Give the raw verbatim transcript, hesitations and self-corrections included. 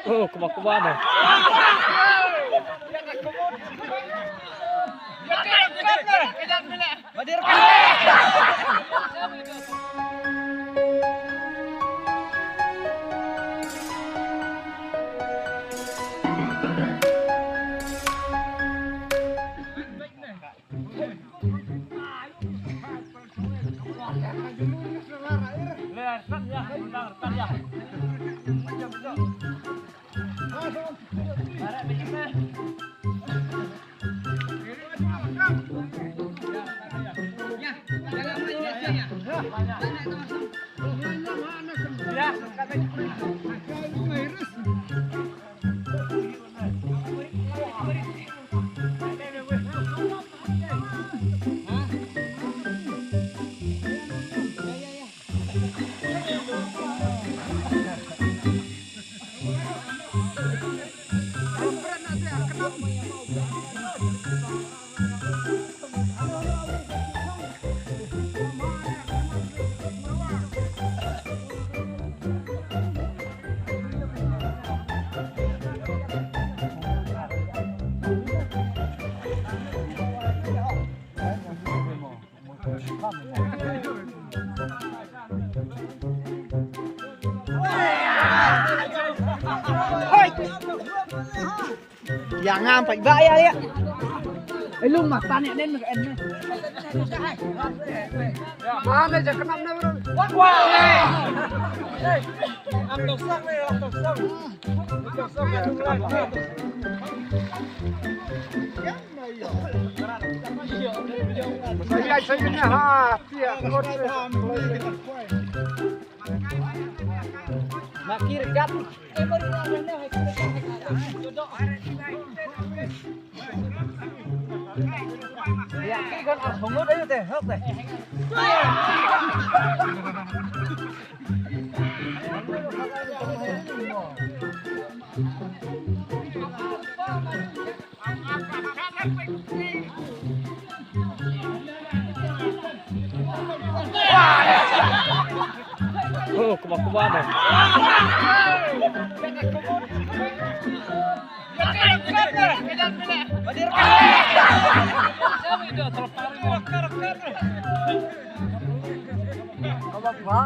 Oh, kuba kuba dah. Ïa ngam pat ba ïa ïa. Ai lung ma tan ïa nen ma en ne. Ma ne ja kenam ne bro. Wah. Hey. Am tok sang ne, am tok sang. Am tok sang ne. Saya saya ha. Tia kot. Makir gat. Ya, ki kan ar sungut ayo teh, hok teh. Oh, kuba kuba dah. Kuba kuba.